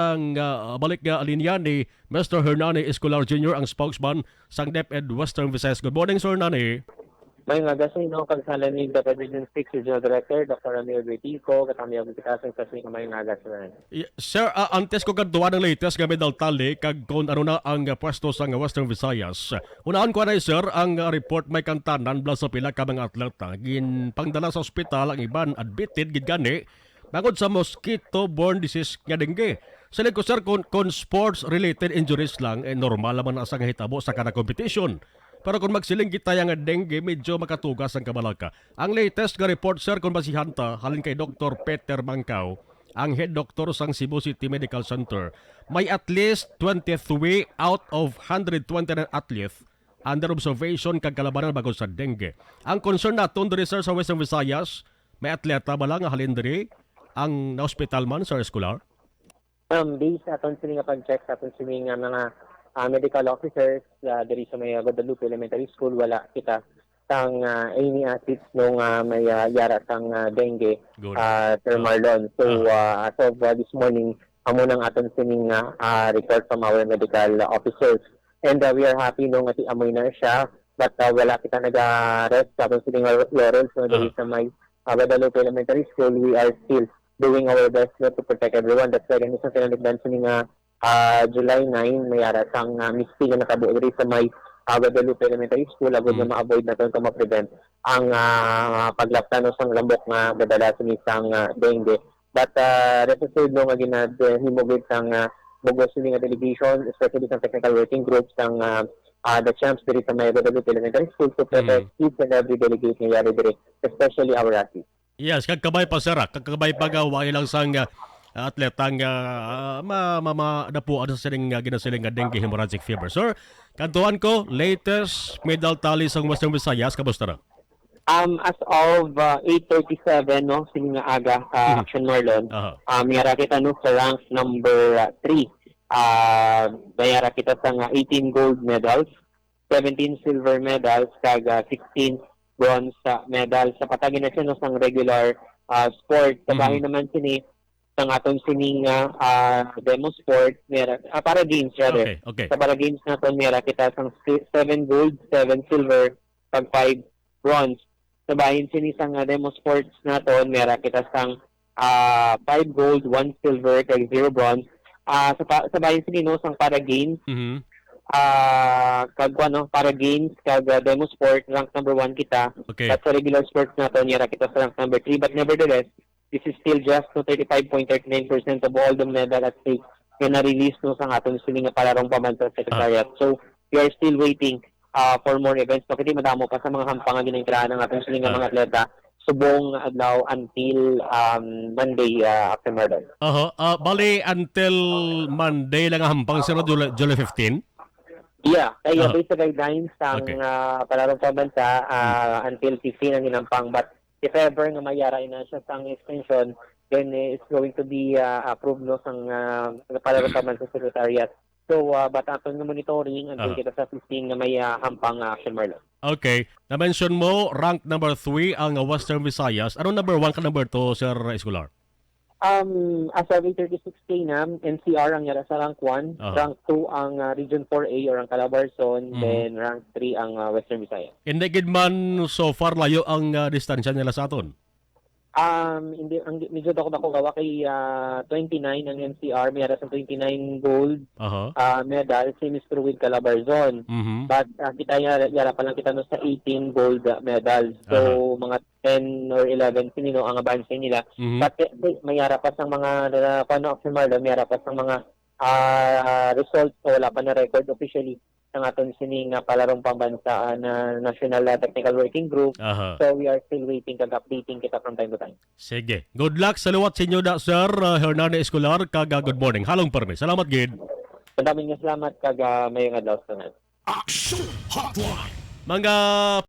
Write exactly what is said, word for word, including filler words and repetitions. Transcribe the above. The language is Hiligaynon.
ang, ah, balik nga linya ni Mister Hernani Escolar Junior, ang spokesman sang DepEd Western Visayas. Good morning, Sir Hernani. May nga gasay, no, kag sa laning DepEd Region six Regional Director, Doctor Ramiro Betico, katamyag kita sa sasing kamay nga gasay. Y-, sir, ah, antes ko kadtuan ang latest nga medal tally kag kung ano na ang, ah, pwesto sang Western Visayas. Unahon ko anay, sir, ang, ah, report may kantanan bala sa pila ka mga atleta. Ginpangdala sa ospital ang iban, admitted gid gani bangod sa mosquito-borne disease nga dengue. Siling ko, sir, kung, kung sports-related injuries lang, eh, normal naman na sa nga hitabo sa kada competition. Pero kung magsiling kita nga dengue, medyo makatugas ang kabalaka. Ang latest nga report, sir, kung basihan ta, halin kay Doktor Peter Mangkaw, ang head doctor sang Cebu City Medical Center, may at least twenty-three out of hundred twenty-nine athletes under observation kag kalabanan bago sa dengue. Ang concern naton diri, sir, sa Western Visayas, may atleta bala nga halin diri ang naospital man, Sir Escolar? Um, based sa aton sini nga pag-check sa aton sini nga mga, ah, medical officers, ah, diri sa may Guadalupe Elementary School, wala kita sang, ah, any athletes no nga may, ah, yara sang, ah, dengue, Good. ah, Sir Ah. Marlon. So, Ah. ah, as of, ah, this morning, amo nang aton sining, ah, ah, report from our medical officers. And, ah, we are happy no nga si amoy na siya, but, ah, wala kita naga-rest sa aton sining lau-, laurels no diri Ah. sa may, ah, Guadalupe Elementary School. We are still doing our best no to protect everyone. That's why ganito sa pinanigdan sining, ah, ah, July nine, may ara sang, ah, misting nga nakabo diri sa may, ah, Guadalupe Elementary School, agud nga Mm. ma-avoid naton kag ma-prevent ang, ah, paglapta no sang lambok nga madala sini sang, ah, dengue. But, ah, rest assured no nga ginad-, himo gid sang, ah, bug-os sini nga delegation, especially sang technical working group sang, ah, ah, the champs diri sa may Guadalupe Elementary School to protect Mm. each and every delegate nga yari diri, especially our athletes. Yes, kag kabay pa, sir, ah. Kag kabay pa nga wala lang sang, ah, atleta nga, ah, ma-, ma-, madapuan sa sining, ah, ginasiling nga dengue hemorrhagic fever. Sir, kadtuan ko, latest medal tally sang Western Visayas, kamusta na? Um, as of, uh, eight thirty-seven, no, sini nga aga, uh, Mhm. Action Marlon, Aha. uh, may ara kita, no, sa rank number, uh, three. Uh, may ara kita sa nga eighteen gold medals, seventeen silver medals, kag, uh, sixteen bronze, uh, medals. Sa patagi na siya, no, sang regular, uh, sport. Sa Mhm. bahin naman sini, sang aton sini nga, uh, demo sport, may ara, ah, para games, rather. Okay, okay. Sa para games naton, may ara kita sang si-, seven gold, seven silver, kag five bronze. Sa bahin sini sang, ah, demo sports naton, may ara kita sang, ah, five gold, one silver, kag zero bronze. Ah, sa pa-, sa bahin sini, no, sang para games, Mhm. ah, kag kuwan, no, para games, kag, ah, demo sport, rank number one kita. Okay. But sa regular sports naton, may ara kita sa rank number three. But nevertheless, this is still just, no, thirty-five point thirty-nine percent of all the medal at stake nga na-release, no, sa aton sini nga palarong pambansa secretariat. Ah. So, we are still waiting, ah, for more events. So, kay madamo pa sa mga hampang nga ginaintrahan ang aton sini nga Ah. mga atleta subong adlaw until, um, Monday, ah, after marathon. Aha. Ah, bali, until Monday lang ang hampang, sir, July, July fifteen? Yeah, kaya Ah. based sa guidelines sang, Okay. ah, palarong pambansa, ah, Hmm. until fifteen ang ginampang. But if ever nga mayara ina siya sang extension, then, eh, it's going to be, ah, approved, no, sang, ah, palarong pambansa secretariat. So, ah, but aton nga monitoring until Ah. kita sa fifteen nga may, ah, hampang, ah, Action Marlon. Okay. Na-mention mo, rank number three ang, ah, Western Visayas. Ano number one ka number two, Sir Escolar? Um, as of eight thirty-six K na, N C R ang yara sa rank one, Aha. rank two ang, ah, Region four A or ang Calabarzon, Mhm. then rank three ang, ah, Western Visayas. Hindi gid man so far layo ang, ah, distansya nila sa aton? Um, hindi, ang, medyo dako-dako gawa kay, ah, twenty-nine ang N C R, may ara sa twenty-nine gold, Aha. ah, medal, same is true with Calabarzon. Mhm. But, ah, kita yara, yara pa lang kita, no, sa eighteen gold, ah, medals. So, Aha. mga ten or eleven sini, no, ang abanse nila. Mhm. But, eh, may ara pa sang mga, uh, paano, Action Marlon, may ara pa sang mga, ah, results o wala pa na record officially sang aton sini nga palarong pambansa, ah, na National, ah, Technical Working Group. Aha. So, we are still waiting kag updating kita from time to time. Sige. Good luck sa liwat sa inyo na, Sir, uh, Hernani Escolar, kag, uh, good morning. Halong permi. Salamat gid. Madaming nga salamat kag, uh, mayong adlaw sa tanan. Action Hotline. Mga